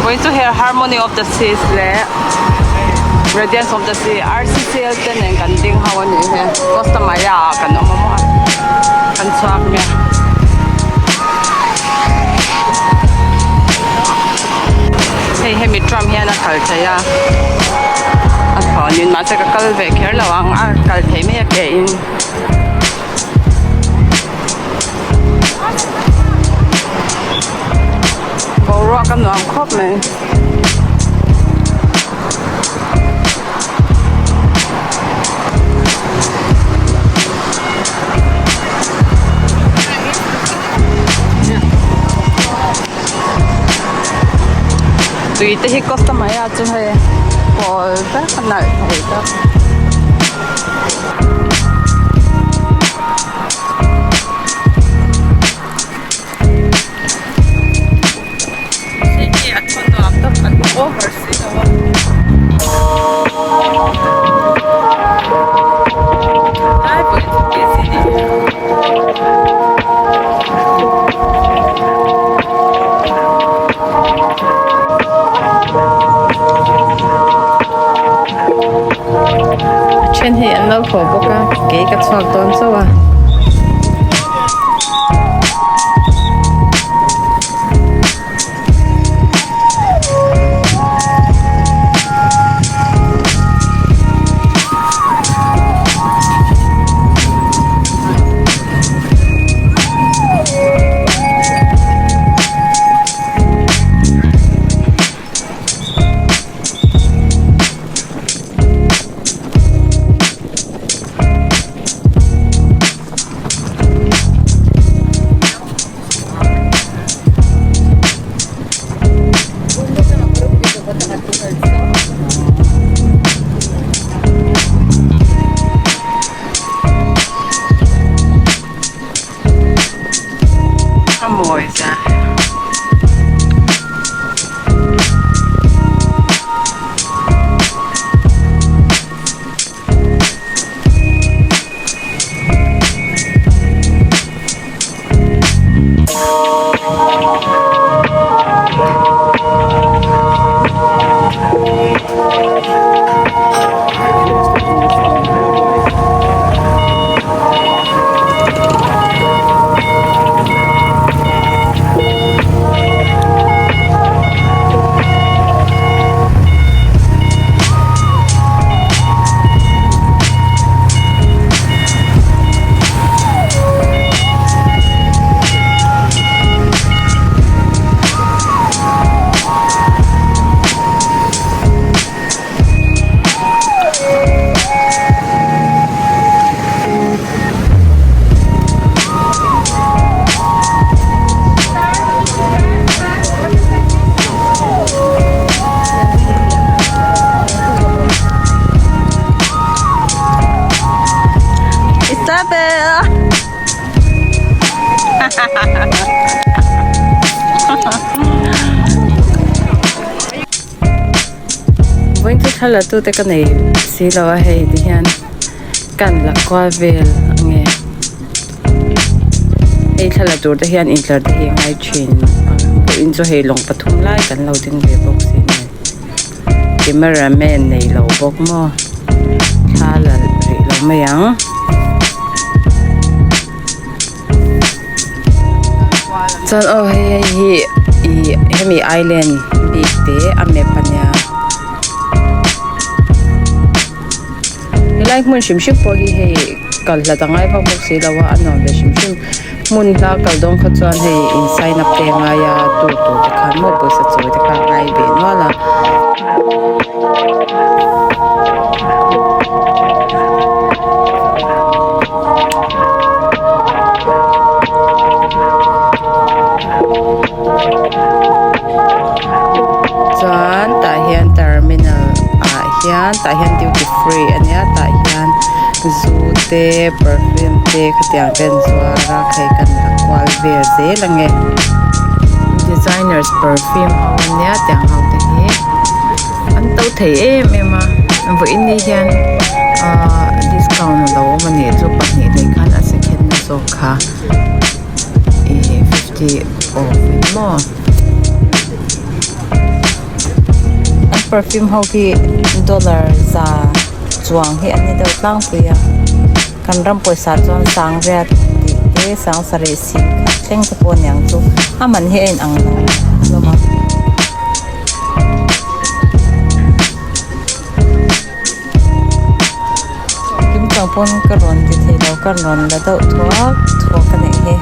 Vawiin chu hei Harmony of the Seas leh Radiance of the Sea RCCL te nen kan ding ho a nih hi Costa Maya ah kan awm a maw kan chhuak nia. Hei hemi tram hian a kal thei a a thlawnin mahse ka kal ve kher lo ang a kal thei mai a ke in. Boruak a nuam khawp mai. Tui te hi Costa Maya chu hei pawl vek a nalh thei tak. Hei hi a thu nuam tak a thu over si lo a. Lai pawhin chu busy ni. A then hi an lo haw bawk a kei ka chhuak dawn chauh a. A mawi zia. Isabel! Vawiin chu thla la tu te ka nei si lo a hei ti hian kan la kual vel ange hei thla la tur te hian intlar te hi a ngai thin a vawiin chu hei lawng pathum lai kan lo ding ve bawk si nen camera man nei lo bawk maw thla la rih lo mai ang. Chuan aw hei hei hi ih hemi island bik te a map a nia helai hmun hrim hrim pawh hi hei kal hlat a ngai vak bawk si lo a a nuam ve hrim hrim hmun hla kal dawn kha chuan hei in sign up te a ngai a tour tur te khan maw pawisa chawi te kha a ngai ve nual a. Chuan tah hian terminal ah hian tah hian duty free a nia tah hian zu te perfume te khatiang te an zuar a hei kan la kual vel zel ange designers perfume ho a nia tiang ho te hi an to thei em em a vawiin ni hian ahh discount a lo awm a nih chu pahnih leh khan a second na zawk kha ihh fifty off in maw. Perfume ho hi dollar za chuang hi an ni deuh tlangpui a kan ram pawisa chuan sang riat tih te sang sarih sing khat thleng te pawh aniang chu a man hi a inang lo hlawm a. Kimchang pawn ka rawn ti thei lo ka rawn la deuh thuak thuak a nih hi.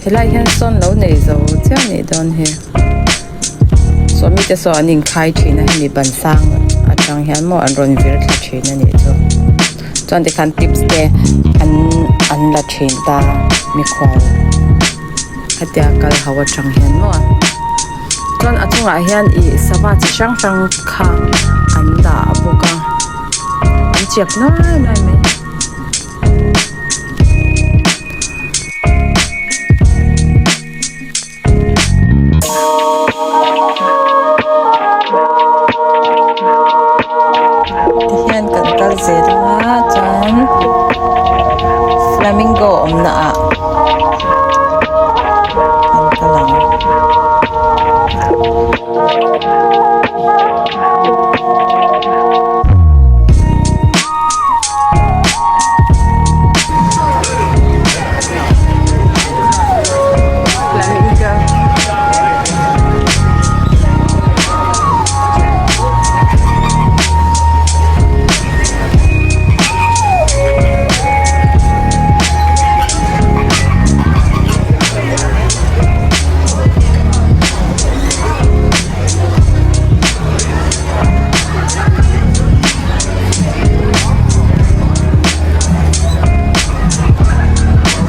Helai hian sawn lo nei zo chiah a nih dawn hi saw mite saw an inkhai thin a hemi ban sang atang hian maw an rawn vir thla thin a nih chu chuan tikhan tips te an an la thin ta mikhual hetia kal ho atang hian maw chuan a chungah hian ih sava chi hrang hrang kha an dah bawk a an chep nuai nuai mai. Tihian kan kal zel anga chuan flamingo awmna ah kan kal ang.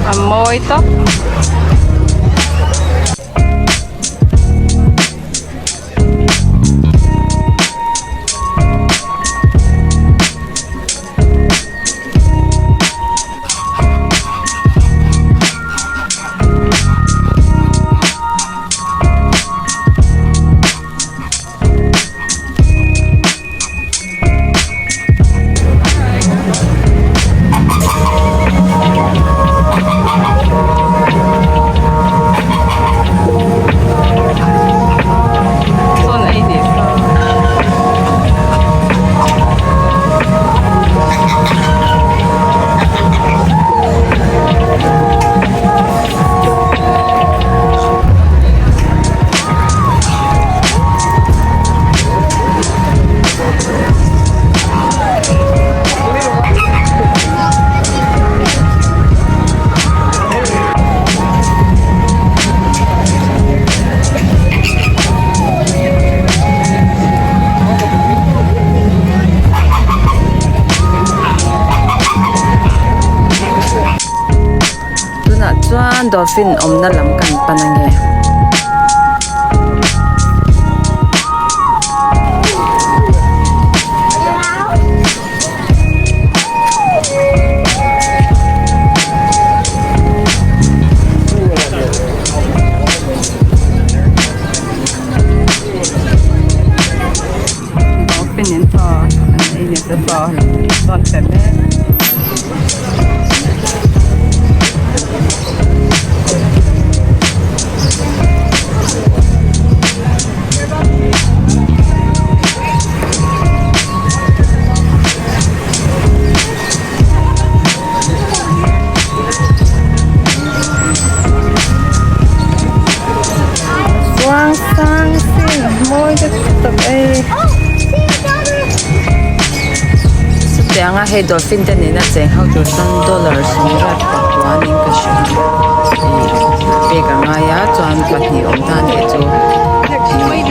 A mawi tawp. Tunah chuan dolphin awmna lam kan pan ange. Dolphin in chaw an ei ni te chaw chuan pe mek. hei dolphin te nena cheng ho tur chuan dollar sawmriat pakua niin ka hria ih pek a ngai a chuan pahnih awm ta nih chu ih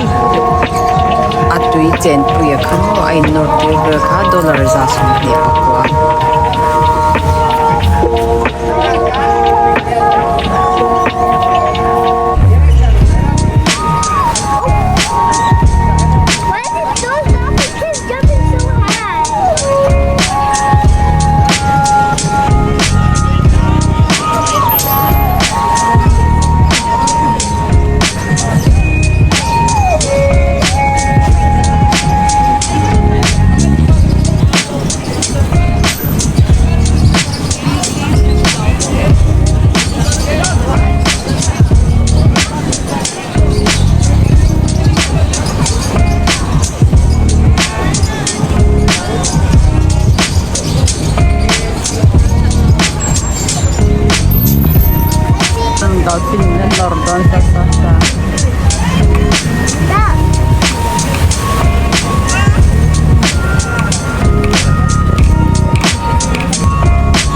a tui chenpui a kha maw a innawr tir vel kha dollar 29. Dolphin in a nawr dawn ta sa sa.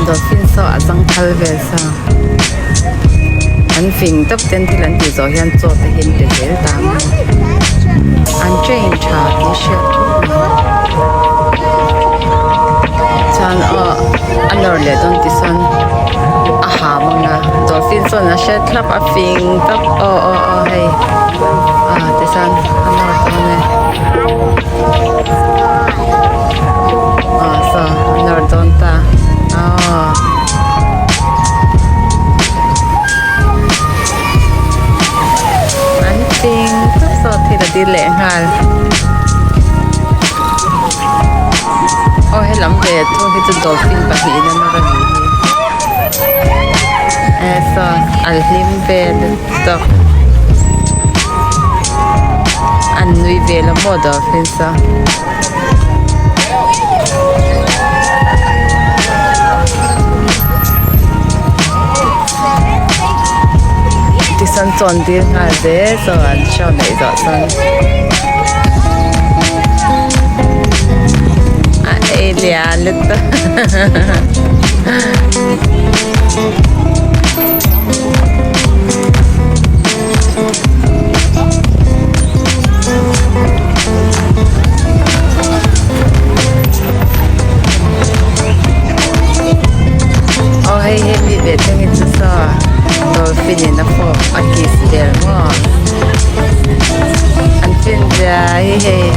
Dolphin saw a zangthal vel sa. An fing tawp ten thil an tih zawh hian chaw te hi an pe zel ta ang a. An train tha tih hriat khawp mai. Chuan aw a nawr leh dawn ti sawn a ham ang a dolphin chuan a hre thlap a fing tawp aw aw aw hei ah tichuan a nawr dawn e. Aw saw a nawr dawn ta aw. An fing tawp saw thil a dil leh nghal. Aw helam ve thung hi chu dolphin pahnihin a nawr a nih hi. E saw an hlim vel tawp. An nui vel a maw dolphin saw. Tichuan chawn dil nghal zel chuan an show neih zawh chuan a ei lian lutuk Aw hei hemi ve theng hi chu saw dolphin in a fawp a kiss vel maw an fin zia hi hei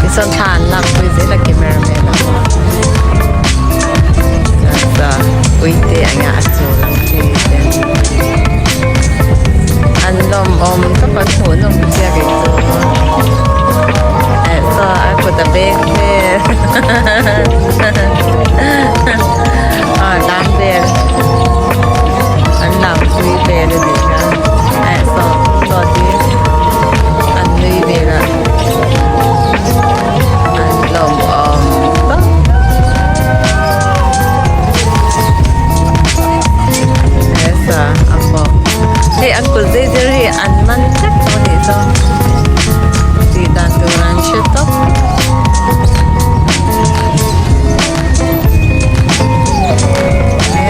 tichuan thla an lak pui zel a camera man a maw chuan saw uite anga a chul ang chi te an lawmawm tawp an hmuhnawm chiak e chu eh saw a kut a beng vel ah lam vel an lam pui vel a nih kha eh saw saw te an nui vel a an lawmawm tawp. Esa a pawh hei an kut zir zir hi an man tlat tawh a nih chu tih dan tur an hre tawp.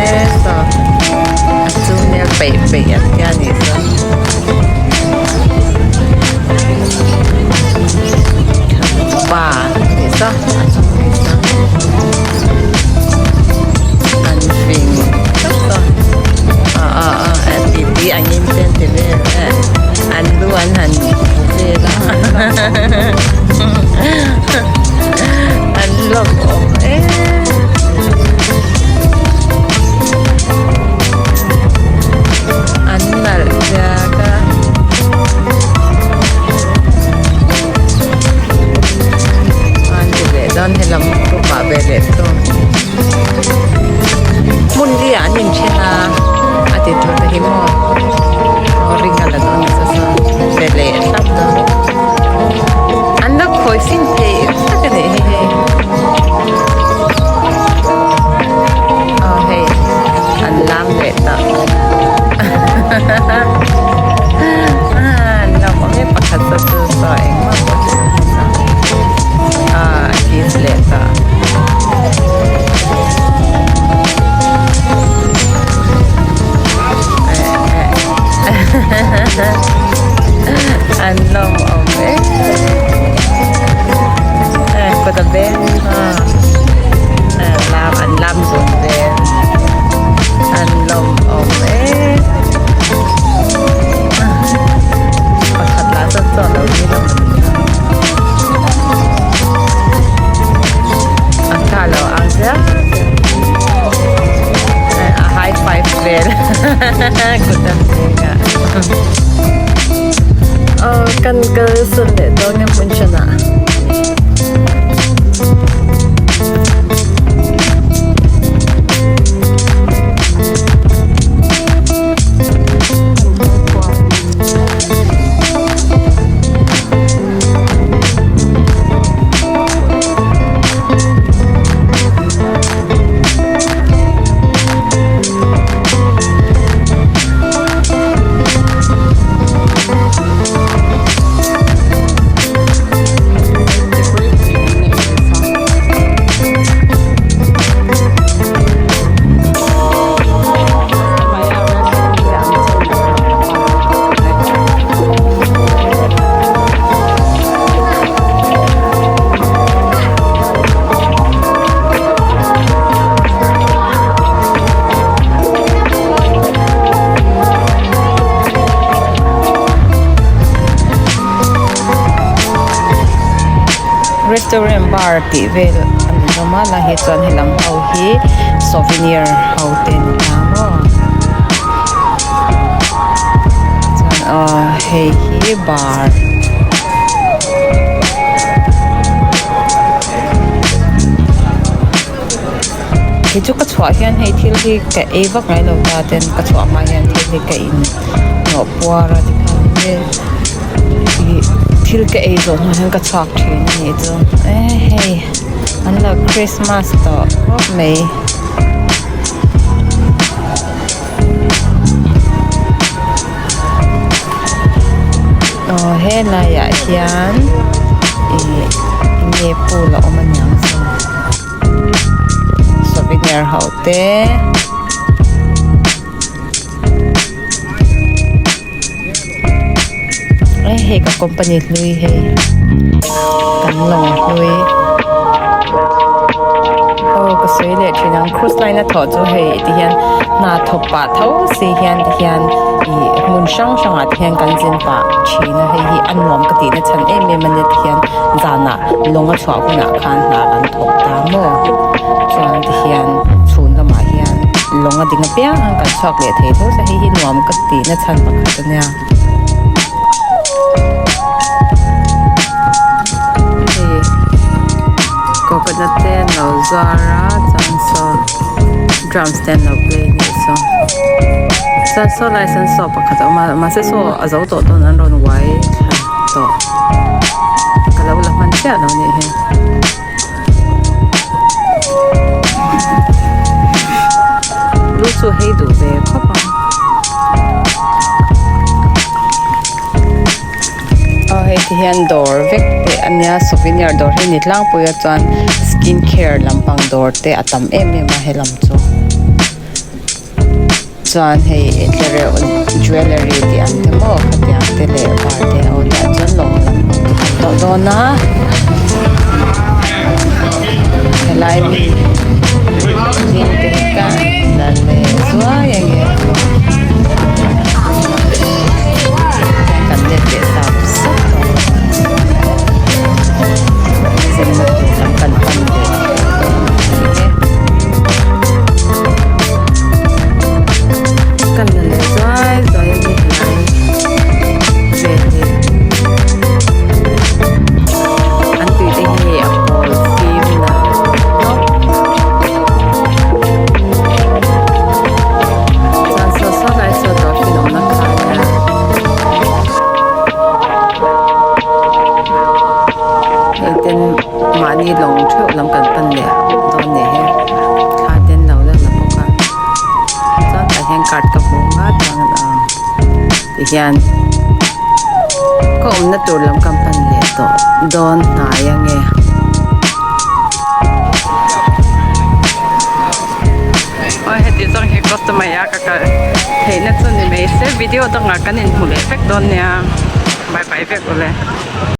Esa a chung nia peih peih ang hian a nih chu. Pa nih chu a chung nih chu an fing tawp a ah ah ah a ti ti angin te an ti vel e an lu an han vel a an lawmawm em. An. Kut a beng a aw kan kal sawn leh dawn e hmun hranah. Restaurant bar tih vel a ni hlawm a lai hi chuan helam ho hi souvenir ho te a ni ta maw chuan aw hei hi bar. Kei chu ka chhuah hian hei thil hi ka ei vak ngai lo ta ten ka chhuah hma hian thil hi ka in hnawh puar a tikhan ih thil ka ei zawh hnu hian ka chhuak thin a nih chu e hei an lo christmas tawh khawp mai. Aw helai ah hian ih enge pool a awm aniang saw souvenir ho te e hei ka company hlui hei kan lawng hlui aw ka sawi leh thin ang cruise line a thawh chu hei ti hian hna thawk pah tho si hian ti hian ih hmun hrang hrangah te hian kan zin pah thin a hei hi a nuam ka tih na chhan em em a nia ti hian zanah lawng a chhuah hunah khan hna kan thawk ta maw chuan ti hian chhun lamah hian lawng a ding apiang ang kan chhuak leh thei tho se hei hi nuam ka tih na chhan pakhat a nia. Hei coconut te an lo zuar a chuan saw drums te an lo play a nih saw chuan saw lai sawn saw pakhat a awm a mahse saw a zo tawh dawn an rawn uai thla tawh ka lo la hman chiah lo a nih hi. Lu chu hei duh ve khawp ang. Aw hei ti hian dawr vek te a nia souvenir dawr hi ni tlangpui a chuan skin care lampang dawr te a tam em em a helam chu. Chuan hei tlereuh jewellery tih ang te maw khatiang te leh var te a awm tah chuan lawng lampang te kan tawh dawn a helai mi ding te hi ka la leh zuai ange kan let leh sap sap tawh zinna tur lam kan pan leh dawn a ni e. Ka la leh zuai zuai a ni helai vel hi an tui te hi a pawl fim nalh tawp chuan saw saw lai saw dolphin awmna kha a nia. Hei ten mahni lawng theuh lam kan pan leh dawn nih hi thla ten lo la la bawk a chuan tah hian card ka hmu ang a chuan ah tihian ka awmna tur lam kan pan leh tawh dawn hnai ange. Aw heti zawng hi customer a ka kal theihna chu ni mai se video dangah kan inhmu leh vek dawn nia bye bye vek awle.